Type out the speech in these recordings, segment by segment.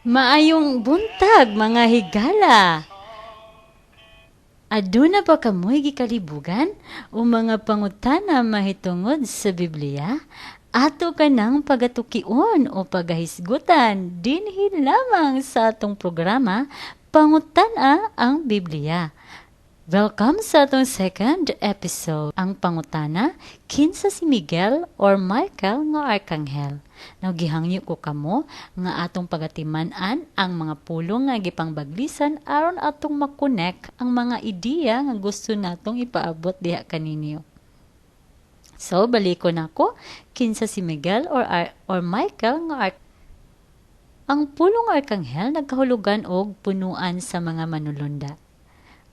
Maayong buntag, mga higala. Aduna ba kamoy gikalibugan o mga pangutana mahitungod sa Biblia? Ato kanang pagatukion o pagahisgutan dinhi lamang sa atong programa Pangutana ang Biblia. Welcome sa atong second episode. Ang pangutana, kinsa si Miguel or Michael nga arkanghel? Now, gihangyo ko kamo nga atong pagatiman-an ang mga pulong nga gipangbaglisan aron atong makonek ang mga ideya nga gusto natong ipaabot diha kaninyo. So, baliko nako, kinsa si Miguel or Michael nga Ang pulong arkanghel nagkahulugan og punuan sa mga manulunda.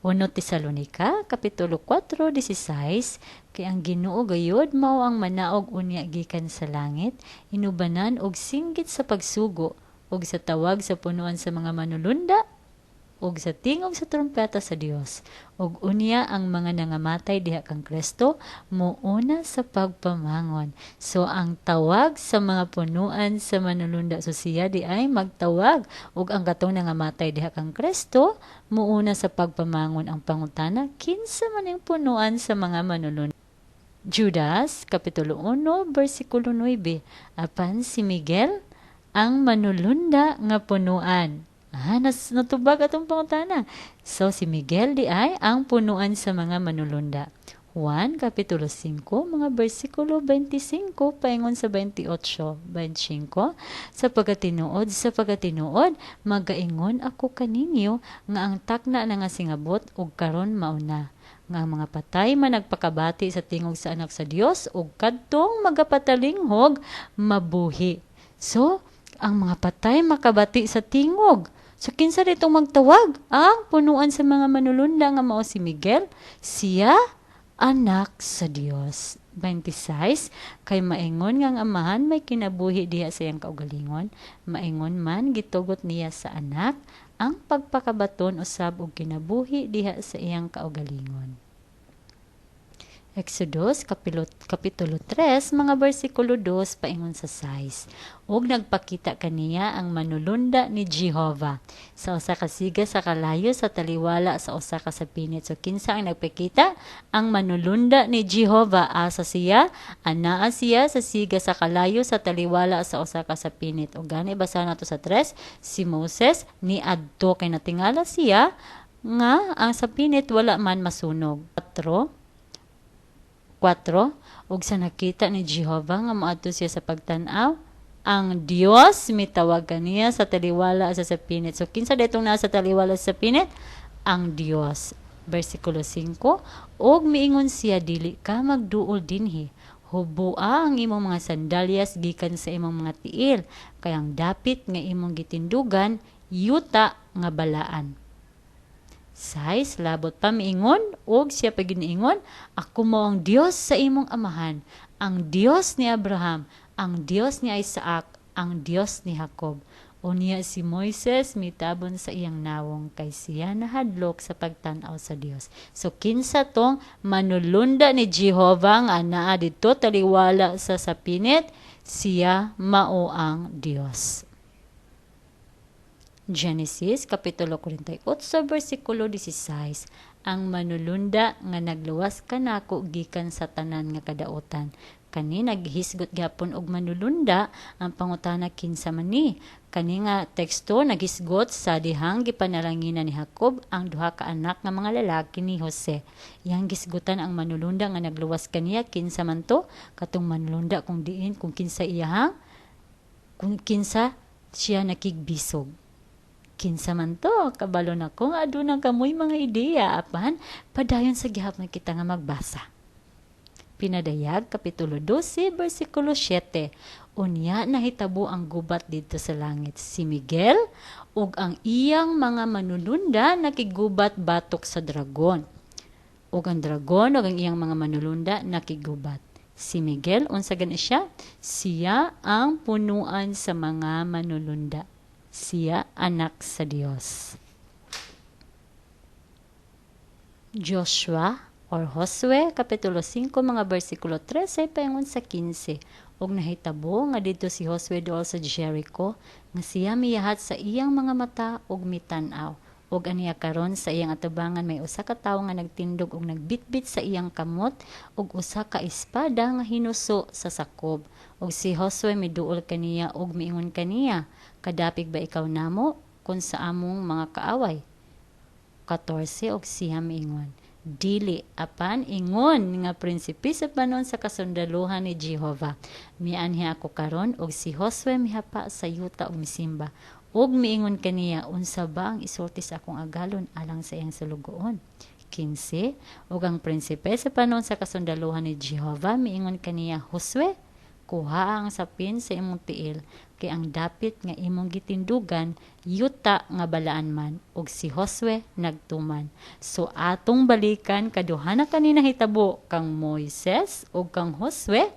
1 Tesalonica, Kapitulo 4:16, kay ang Ginoo gayud mao ang manaog unya gikan sa langit, inubanan og singgit sa pagsugo, og sa tawag sa punuan sa mga manulunda, og sa tingog sa trumpeta sa Dios. Ug unya ang mga nangamatay diha kang Kristo muuna sa pagpamangon. So ang tawag sa mga punuan sa manulunda, so siya di ay magtawag ug ang katong nangamatay diha kang Kristo muuna sa pagpamangon. Ang pangutana, kinsa man ang punuan sa mga manulunda? Judas, Kapitulo 1, versikulo 9. Apan si Miguel ang manulunda nga punuan. Ah, natubag atong pangutana. So, si Miguel di ay ang punuan sa mga manulunda. Juan, Kapitulo 5, mga versikulo 25, paingon sa 28, 25, Sa pagatinuod, magaingon ako kaninyo nga ang takna na nga singabot ug karon mauna nga ang mga patay man nagpakabati sa tingog sa Anak sa Dios ug kadtong magapatalinghog mabuhi. So, ang mga patay makabati sa tingog. So kinsa ditong magtawag? Ang punuan sa mga manulunda nga mao si Miguel, siya anak sa Dios. 26, kay maingon nga ang Amahan may kinabuhi diha sa iyang kaugalingon, maingon man gitugot niya sa Anak ang pagpakabaton usab og kinabuhi diha sa iyang kaugalingon. Exodus kapitulo 3 mga bersikulo 2 paingon sa 6. Ug nagpakita kaniya ang manulunda ni Jehova sa usa ka siga sa kalayo sa taliwala sa usa ka sapinit. So kinsa ang nagpakita? Ang manulunda ni Jehova. Asa siya? Anaa siya sa siga sa kalayo sa taliwala sa usa ka sapinit. Ug gani basa nato sa 3, si Moses ni adto kay natingala siya nga ang sapinit wala man masunog. 4 4, ug sa nakita ni Jehova nga moadto siya sa pagtan-aw, ang Dios mitawag kaniya sa taliwala sa sapinit. So kinsa ditong nasa taliwala sa sapinit? Ang Dios. Versikulo 5, ug miingon siya, "Dili ka magduol dinhi. Hubua ang imong mga sandalyas gikan sa imong mga tiil, kay ang dapit nga imong gitindugan yuta nga balaan." 6, labot pa miingon, ug siya pa giniingon, "Ako mo ang Dios sa imong amahan, ang Dios ni Abraham, ang Dios ni Isaac, ang Dios ni Jacob." Unya si Moises mitabon sa iyang nawong kay siya nahadlok sa pagtan-aw sa Dios. So kinsa tong manulunda ni Jehova nga anaa didto taliwala sa sapinit? Siya mao ang Dios. Genesis Kapitulo 48 versikulo 16, ang manulunda nga nagluwas kanako gikan sa tanan nga kadautan. Kani naghisgot gyapon og manulunda. Ang pangutana, kinsa man ni? Kani nga teksto naghisgot sa dihang gipanalanginan ni Jacob ang duha ka anak nga mga lalaki ni Jose. Iyang gisgutan ang manulunda nga nagluwas kaniya. Kinsa man to? Katong manulunda kung diin kung kinsa iyahang kung kinsa siya nakigbisog. Kinsa man to? Kabalo na ko nga aduna kamoy mga ideya, apan padayon sa gihapon kita nga magbasa. Pinadayag Kapitulo 12 versikulo 7. Unya nahitabo ang gubat didto sa langit. Si Miguel ug ang iyang mga manulunda nakigubat batok sa dragon. Ug ang dragon ug ang iyang mga manulunda nakigubat. Si Miguel, unsa gani siya? Siya ang punuan sa mga manulunda. Siya anak sa Dios. Joshua Or Josue kapitulo 5 mga bersikulo 13 paingon sa 15. Ug nahitabo nga didto si Josue duol sa Jericho, nga siya miyahat sa iyang mga mata ug mitan-aw. Ug aniya karon sa iyang atubangan may usa ka tawo nga nagtindog og nagbitbit sa iyang kamot og usa ka espada nga hinuso sa sakob. Ug si Josue miduol kaniya ug miingon kaniya, "Kadapig ba ikaw namo kon sa among mga kaaway?" 14 Og siya miingon, "Dili, apan ingon nga prinsipe sa panon sa kasundaluhan ni Jehova mianhi ako karon." Og si Josue mihapa sa yuta ug misimba ug miingon kaniya, "Unsa ba ang isulti sa akong agalon alang sa iyang sulugoon?" 15 Ug ang prinsipe sa panon sa kasundaluhan ni Jehova miingon kaniya, "Josue, kuha ang sapin sa imong tiil, kay ang dapit nga imong gitindugan yuta nga balaan man." Ug si Josue nagtuman. So atong balikan, kaduha na kanina hitabo kang Moises ug kang Josue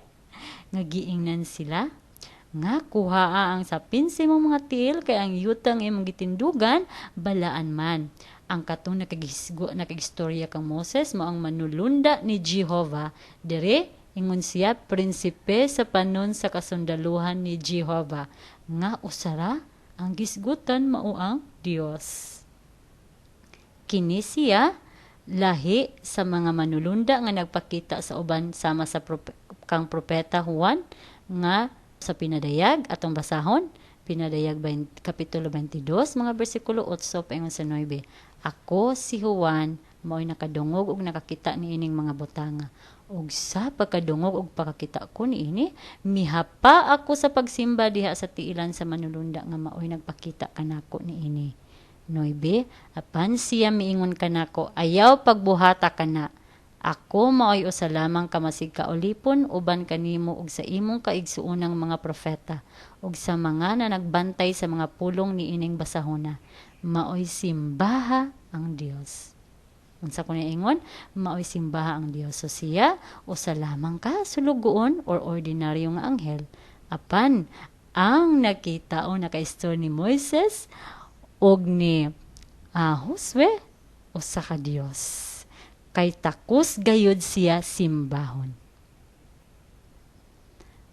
nga giingnan sila nga kuhaa ang sapin sa imong mga tiil kay ang yutang imong gitindugan balaan man. Ang katong nakagisgo, nakagistorya kang Moses, mao ang manulunda ni Jehova. Dire ingon siya prinsipe sa panon sa kasundaluhan ni Jehova, nga usara ang gisgutan mao ang Dios. Kini siya lahi sa mga manulunda nga nagpakita sa uban sama sa kang propeta Juan nga sa Pinadayag. Atong basahon Pinadayag 20, kapitulo 22 mga bersikulo 8 paingon sa 9. "Ako si Juan, mao'y nakadungog ug nakakita niining mga butanga. Ug sa pagkadungog ug pagkakita ko niini, mihapa ako sa pagsimba diha sa tiilan sa manulunda nga mao'y nagpakita kanako niini. 9 Apan siya miingon kanako, 'Ayaw pagbuhata kana. Ako mao'y usa lamang ka masig kaulipon uban kanimo ug sa imong kaigsuonang mga propeta ug sa mga na nagbantay sa mga pulong niining basahona. Mao'y simbaha ang Dios." Unsa ko ingon? Mao'y simbaha ang Dios. So siya usa lamang ka sulugoon or ordinaryo nga anghel. Apan ang nakita o naka-story ni Moises og ni Josue, usa ka Dios. Kay takos gayud siya simbahon.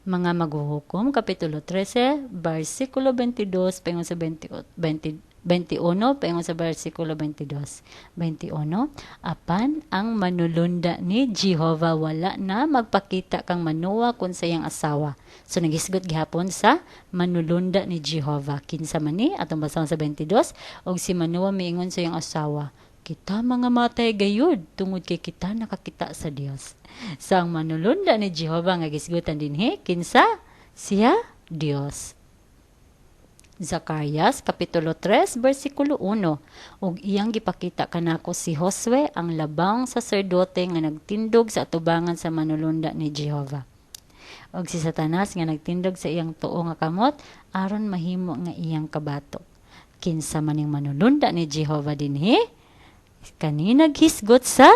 Mga Maghuhukom kapitulo 13 bersikulo 22 paingon sa 20, 20 21 paingon sa bersikulo 22. 21 Apan ang manulunda ni Jehova wala na magpakita kang Manoa kun sa iyang asawa. So naghisgot gihapon sa manulunda ni Jehova. Kinsa man ni? Atong basahon sa 22. "Og si Manoa miingon sa iyang asawa, 'Kita mga matay gayud tungod kay kita nakakita sa Dios.'" So ang manulunda ni Jehova nga gisgutan dinhi, kinsa? Siya Dios. Zacarias kapitulo 3 bersikulo 1. "Ug iyang gipakita kanako si Josue ang labang saserdote nga nagtindog sa atubangan sa manulunda ni Jehova. Ug si Satanas nga nagtindog sa iyang tuo nga kamot aron mahimo nga iyang kabato." Kinsa maning manulunda ni Jehova dinhi? Kani naghisgot sa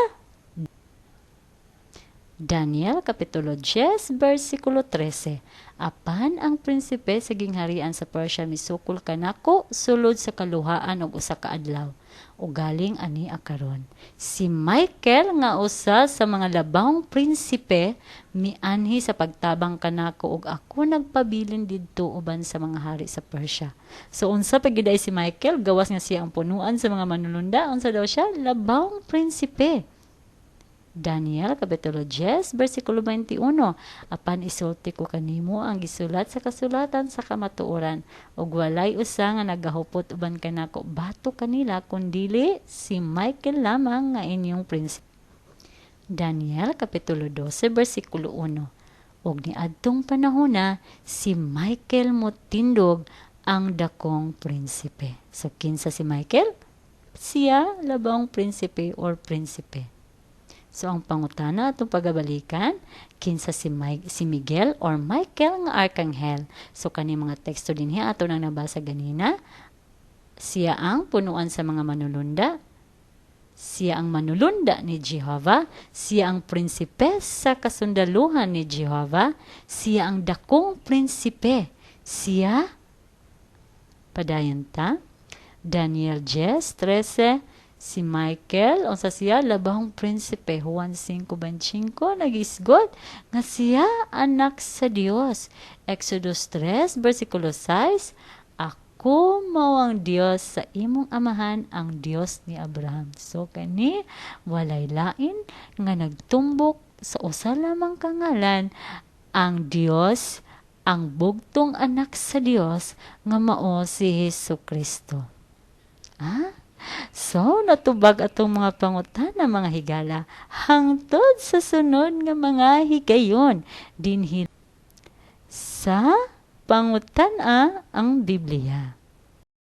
Daniel kapitulo 10 bersikulo 13. "Apan ang prinsipe sa gingharian sa Persia misukol kanako sulod sa kaluhaan og usa ka adlaw. Ug galing ani akaron. Si Michael nga usa sa mga labawng prinsipe mianhi sa pagtabang kanako ug ako nagpabilin didto uban sa mga hari sa Persia." So unsa pa gyud si Michael gawas nga siya ang punuan sa mga manulunda? Unsa daw siya? Labawng prinsipe. Daniel kapitulo 10 bersikulo 21. "Apan isulti ko kanimo ang gisulat sa kasulatan sa kamatuoran, ug walay usa nga nagahupot uban kanako batok kanila kun dili si Michael lamang nga inyong prinsipe." Daniel kapitulo 12 bersikulo 1. "Ug niadtong panahona si Michael motindog, ang dakong prinsipe." So kinsa si Michael? Siya labawng prinsipe or prinsipe. So ang pangutana atong pagabalikan, kinsa si Miguel or Michael nga arkanghel? So kani mga teksto dinhi ato nang nabasa ganina, siya ang punuan sa mga manulunda, siya ang manulunda ni Jehova, siya ang prinsipe sa kasundaluhan ni Jehova, siya ang dakong prinsipe. Siya padayon ta. Daniel 10:13. Si Michael, unsa siya? Labahong prinsipe. Juan 5:25, nagisgot nga siya anak sa Dios. Exodus 3 versikulo 6, "Ako mao ang Dios sa imong amahan, ang Dios ni Abraham." So kani walay lain nga nagtumbok sa usa lamang ka ngalan, ang Dios, ang bugtong anak sa Dios nga mao si Hesus Kristo. Ah? So, natubag atong mga pangutana, mga higala. Hangtod sa sunod nga mga higayon dinhi sa Pangutan-a ang Biblia.